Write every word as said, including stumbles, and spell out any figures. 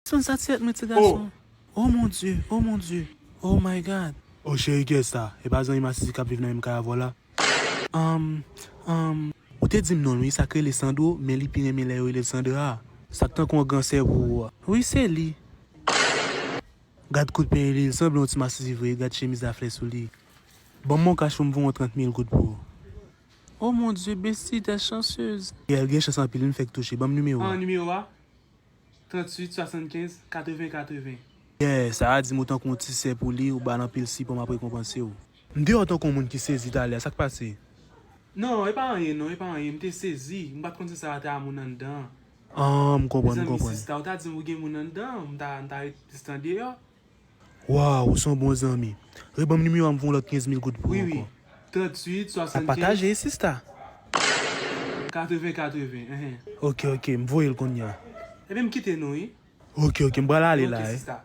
Sispann satisfè mwen, ti gason. Oh mon Dieu, oh mon Dieu, oh my God. Oh cheri, kiyès sa? E pa zanmi Masisi k ap viv nan menm kay avè w la? Um, um, ou te di m non l wi, sa k rele Sandro, men li pi renmen lè yo rele l Sandra. Sa k tankou yon gran sè pou ou a. Wi, se li. Gad kout pen li, li sanble yon ti Masisi vre, gad chemiz a flè sou li. Ban m yon kach pou m voye yon trant mil goud pou ou. Oh mon Dieu, Bessie, t'es chanceuse. Yeah, l gen chans anpil, li fèk touche. Ban m nimewo a. An nimewo a? Tranntuit swasannkenz katreven katreven. Yeah, sa a di m ou tankou yon ti sè pou li, ou ba l anpil sipò, m ap rekonpanse w. M te wè w tankou yon moun ki sezi talè a, sa k pase? Non, e pa anyen non, e pa anyen, m te sezi, m pa t konn si sa a te a moun anndan. Ah, m konprann, m Mezanmi, konprann. Sista, ou ta di m ou gen moun anndan, m ta, m ta ret jis nan deyò. Waw, ou se yon bon zanmi. Reban m nimewo a, m voye yon lòt kenz mil goud pou ou ankò. Wi, wi. Tranntuit swasannkenz. N ap pataje, sista. Katreven katreven, enhen. Ok, ok, m voye l kounye a. Ebyen, m kite nou, wi. Ok, ok, m pral ale la, eh. Ok, sista.